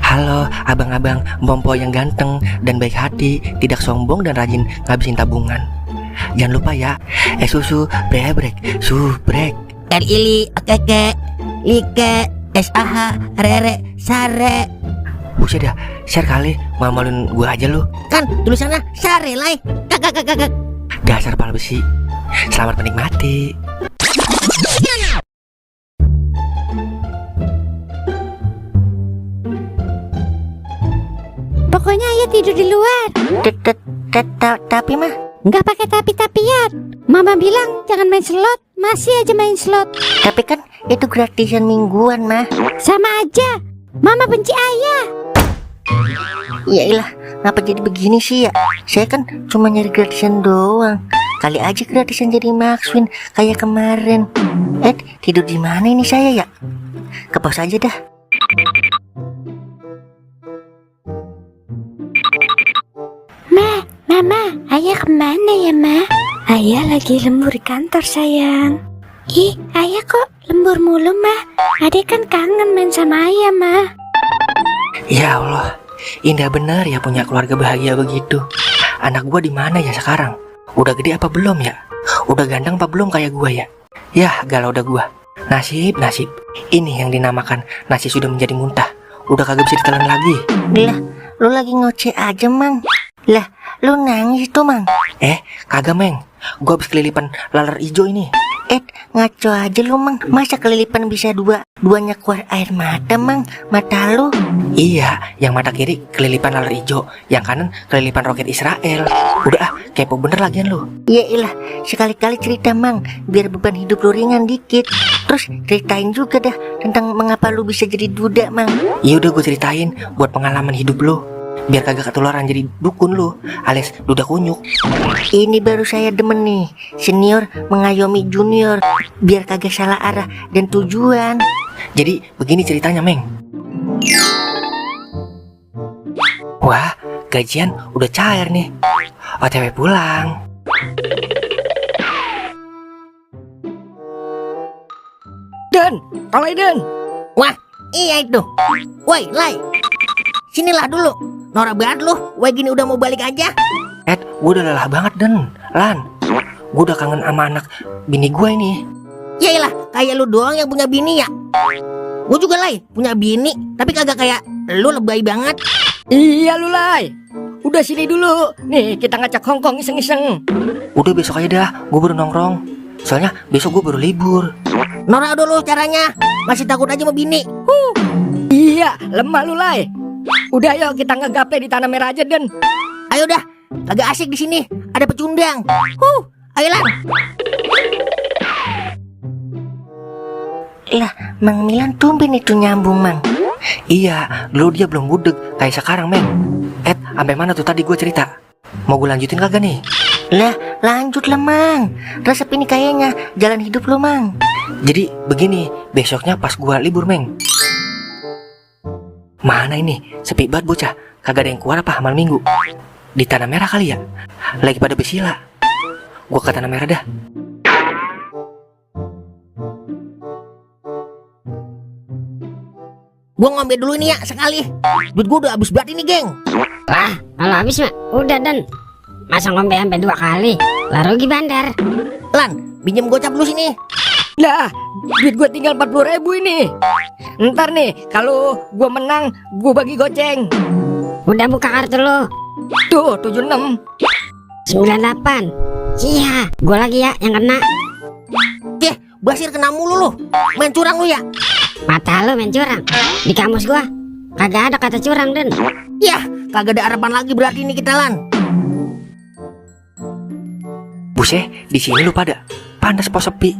Halo abang-abang Bompo yang ganteng dan baik hati, tidak sombong dan rajin ngabisin tabungan. Jangan lupa ya, susu brebrek, subrek. Ili, keke, like, SAH, rere, sare. Buset dah, share kali, malu-maluin gua aja lu. Kan tulisannya sare lai. Kakak. Dasar pala besi. Selamat menikmati. Pokoknya ayah tidur di luar. Tapi mah Nggak pakai tapi-tapian. Mama bilang jangan main slot. Masih aja main slot. tapi kan itu gratisan mingguan mah. Sama aja. Mama benci ayah. Yailah, ngapa jadi begini sih ya? Saya kan cuma nyari gratisan doang. Kali aja gratisan jadi makswin kayak kemarin. Tidur di mana ini saya ya? Ke pos aja dah. Mama, ayah kemana ya, Ma? Ayah lagi lembur di kantor, sayang. Ih, ayah kok lembur mulu, Ma? Adek kan kangen main sama ayah, Ma. Ya Allah, indah benar ya punya keluarga bahagia begitu. Anak gua di mana ya sekarang? Udah gede apa belum ya? Udah ganteng apa belum kayak gua ya? Yah, galau udah gua. Nasib. Ini yang dinamakan nasi sudah menjadi muntah. Udah kagak bisa ditelan lagi. Lah, lu lagi ngoceh aja, Mang. Lah, lu nangis tuh, Mang. Kagak Meng, gua habis kelilipan laler ijo ini. Ngaco aja lu, Mang. Masa kelilipan bisa duanya keluar air mata, Mang? Mata lu. Iya, yang mata kiri kelilipan laler ijo, yang kanan kelilipan roket Israel. Udah kepo bener lagian lu. Ya ilah, sekali-kali cerita, Mang, biar beban hidup lu ringan dikit. Terus ceritain juga dah tentang mengapa lu bisa jadi duda, Mang. Ya udah gua ceritain buat pengalaman hidup lu, biar kagak ketularan jadi dukun lu, alias duda kunyuk. Ini baru saya demen nih, senior mengayomi junior, biar kagak salah arah dan tujuan. Jadi begini ceritanya Meng. Wah, gajian udah cair nih. OTW pulang. Dan, kalau Den. Wah, iya itu. Woi, Lai. Sinilah dulu. Norak banget lu. Woi, gini udah mau balik aja. Gue udah lelah banget Den. Lan, gue udah kangen sama anak bini gue ini. Yaelah, kayak lu doang yang punya bini ya. Gue juga Lai, punya bini, tapi kagak kayak lu, lebay banget. Iya lu Lai, udah sini dulu. Nih kita ngacak Hongkong iseng-iseng. Udah besok aja dah, gue baru nongkrong. Soalnya besok gue baru libur. Norak dulu caranya. Masih takut aja sama bini. Iya, lemah lu Lai. Udah yuk kita ngegaple di tanah merah aja Den. Ayo dah, kagak asik di sini. Ada pecundang. Ayolah. Lah, Mang Milan tumben itu nyambung, Mang. Iya, dulu dia belum budek kayak sekarang Meng. Sampai mana tuh tadi gue cerita? Mau gue lanjutin kagak nih? Lah, lanjut lah, Mang. Resep ini kayaknya jalan hidup lo, Mang. Jadi begini, besoknya pas gue libur Meng. Mana ini, sepi banget bocah. Kagak ada yang keluar apa malam minggu. Di tanah merah kali ya? Lagi pada besila. Gue ke tanah merah dah. Gua ngambil dulu ini ya sekali. Duit gua udah habis banget ini, geng. Lah, kalau habis mah udah Dan. Masa ngombe sampai 2 kali? Lah rugi bandar. Lan, pinjem gocap dulu sini. Lah, duit gue tinggal 40.000 ini. Ntar nih, kalau gue menang, gue bagi goceng. Udah buka kartu lu. Tuh, 76. 98. Iya, gue lagi ya yang kena. Basir kena mulu lu. Main curang lu ya. Mata lu main curang. Di kamus gue kagak ada kata curang Den. Yah, kagak ada harapan lagi berarti ini kita, Lan. Buset, di sini lu pada panas pos sepi.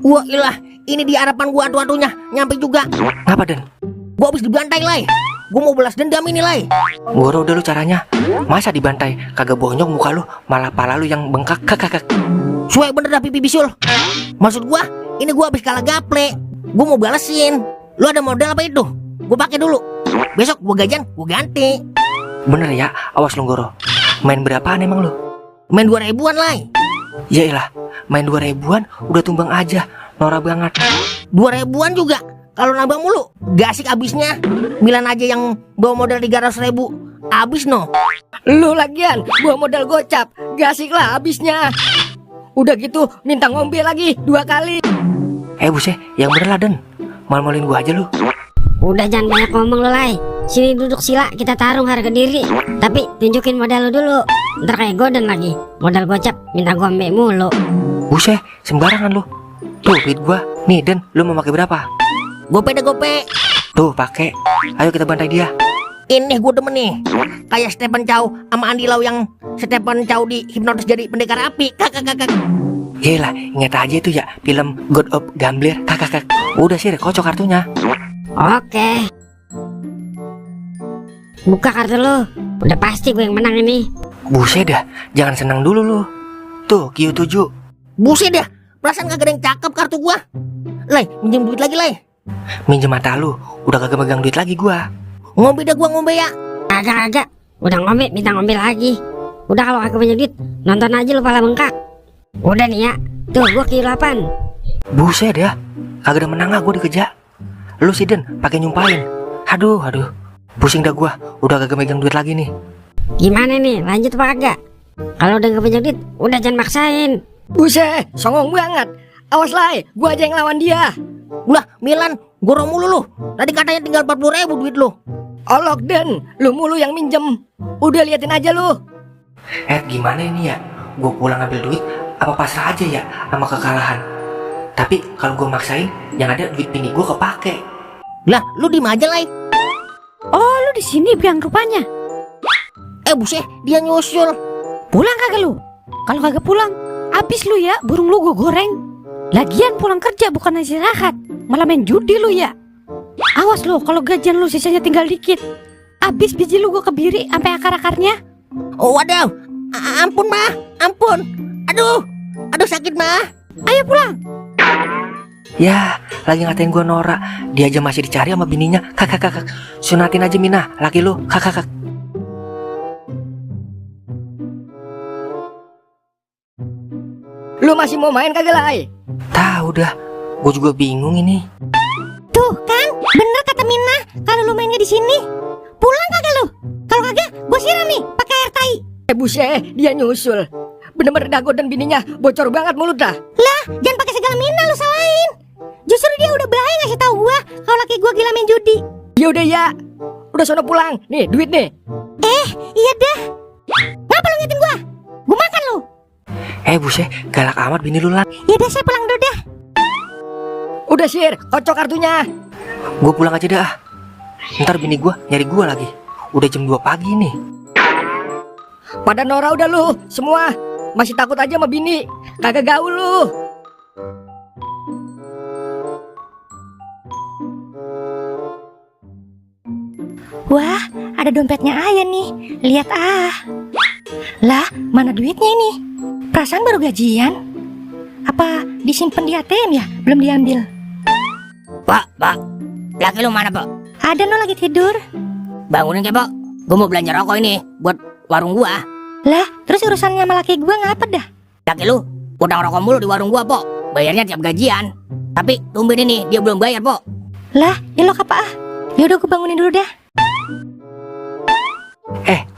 Wah ilah, ini di harapan gua atu-atunya nyampe juga. Ngapa Den? Gua habis dibantai, Lai. Gua mau balas dendam ini, Lai. Gua udah lu caranya. Masa dibantai kagak bonyok muka lu, malah pala lu yang bengkak kakak. Suai bener dah pipi bisul. Maksud gua, ini gua habis kalah gaple. Gua mau balesin. Lu ada modal apa itu? Gua pakai dulu. Besok gua gajian, gua ganti. Bener ya, awas lu Goro. Main berapaan emang lu? Main 2.000-an, Lai. Yaelah, main 2.000-an udah tumbang aja. Norak banget. 2.000-an juga kalau nambah mulu gak asik abisnya. Milan aja yang bawa modal 300.000 abis no. Lu lagian gua modal gocap, gak asik lah habisnya. Udah gitu minta ngombe lagi 2 kali. Buset, yang bener lah Den. Mal-malin gua aja lu. Udah jangan banyak ngomong lu, Lai. Sini duduk sila, kita tarung harga diri. Tapi tunjukin modal lu dulu. Ntar kayak Goden lagi, modal gocap minta gombe mulu. Buset, sembarangan lu. Tuh duit gua. Nih Den, lu mau pakai berapa? Gope deh gope. Tuh pakai. Ayo kita bantai dia. Ini gue demen nih. Kayak Stephen Chow sama Andy Lau yang Stephen Chow di hipnotis jadi pendekar api. Kakak. Yelah, ingat aja itu ya film God of Gambler. Kakak. Udah sih, kocok kartunya. Oke. Buka kartu lu. Udah pasti gue yang menang ini. Buset dah, jangan senang dulu lu. Tuh, Q7. Buset dah, perasaan kagak ada yang cakep kartu gua. Lai, minjem duit lagi Lai. Minjem mata lu, udah kagak megang duit lagi gua. Ngombe dah gua ngombe ya. Agak. Udah ngombe, minta ngombe lagi. Udah kalau kagak punya duit, nonton aja lu pala bengkak. Udah nih ya. Tuh, gua Q8. Buset dah, kagak ada menang gua dikejar. Lu sih Den, pakai nyumpain. Aduh. Pusing dah gua, udah kagak megang duit lagi nih. Gimana nih, lanjut apa kagak? Kalau udah gak punya duit, udah jangan maksain. Buset, songong banget. Awas Lai, gua aja yang lawan dia. Ulah, Milan, gua mulu lu. Tadi katanya tinggal 40.000 duit lu. Olok Den, lu mulu yang minjem. Udah liatin aja lu. Gimana ini ya? Gua pulang ambil duit, apa pasrah aja ya sama kekalahan? Tapi kalau gua maksain, yang ada duit bini gua kepake. Lah, lu diem aja Lai. Oh, lu di sini biang rupanya. Buset, dia nyusul. Pulang kagak lu? Kalau kagak pulang, habis lu ya, burung lu gua goreng. Lagian pulang kerja bukan istirahat, malah main judi lu ya. Awas lu, kalau gajian lu sisanya tinggal dikit. Habis biji lu gua kebiri sampai akar-akarnya. Oh waduh, ampun mah, ampun. Aduh sakit mah. Ayo pulang. Ya, lagi ngatain gua norak. Dia aja masih dicari sama bininya. Kakak. Sunatin aja Mina, laki lu. Kakak. Lu masih mau main kagak Lai? Tahu dah, gua juga bingung ini. Tuh kan, bener kata Mina, kalau lu mainnya di sini. Pulang kagak lu? Kalau kagak, gua siram nih pakai air tai. Buset, dia nyusul. Bener-bener Dago dan bininya bocor banget mulut dah. Lah, jangan pakai segala Mina lu salahin. Justru dia udah bahaya ngasih tahu gua kalau laki gua gila main judi. Yaudah ya, udah sono pulang. Nih duit nih. Iya dah. Ngapa lu ngitin gua? Gua makan lu. Buset, galak amat bini lu lah. Ya udah saya pulang dulu dah. Udah Sir, kocok kartunya. Gua pulang aja dah. Ntar bini gua nyari gua lagi. Udah jam 2 pagi nih. Pada Nora udah lu semua. Masih takut aja sama bini. Kagak gaul lu. Wah, ada dompetnya Ayah nih. Lihat Lah, mana duitnya ini? Perasaan baru gajian. Apa disimpan di ATM ya? Belum diambil. Pak, laki lu mana Pak? Ada no lagi tidur. Bangunin ke Pak. Gua mau belanja rokok ini buat warung gua. Lah, terus urusannya sama laki gua ngapa dah? Laki lu utang rokok mulu di warung gua Pak. Bayarnya tiap gajian. Tapi tumben ini dia belum bayar Pak. Lah, ilok apa Yaudah gua bangunin dulu dah.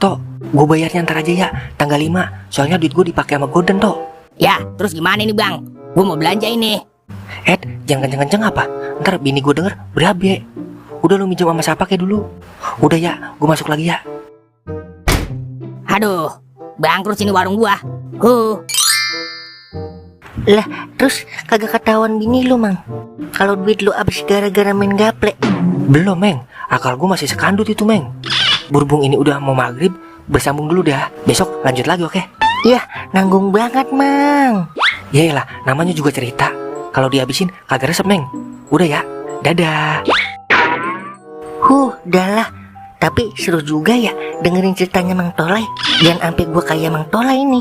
Tok, gua bayarnya ntar aja ya, tanggal 5. Soalnya duit gua dipakai sama Goden, Tok. Ya, terus gimana ini Bang? Gua mau belanja ini. Jangan kenceng-kenceng apa? Ntar bini gua denger berabe. Udah lu minjem sama siapa kayak dulu. Udah ya, gua masuk lagi ya. Aduh, bangkrut sini warung gua. Lah, terus kagak ketahuan bini lu, Mang? Kalau duit lu habis gara-gara main gaple. Belum, Meng. Akal gua masih sekandut itu, Meng. Berhubung ini udah mau maghrib, bersambung dulu dah. Besok lanjut lagi, oke? Yah, nanggung banget, Mang. Yaelah, namanya juga cerita. Kalau dihabisin kagak resep, Meng. Udah ya, dadah. Dah lah. Tapi seru juga ya dengerin ceritanya Mang Tolai. Jangan sampai gua kayak Mang Tolai ini.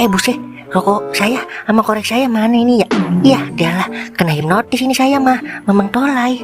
Buset, rokok saya sama korek saya mana ini ya? Yah, dah lah, kena hipnotis ini saya mah, Mang Tolai.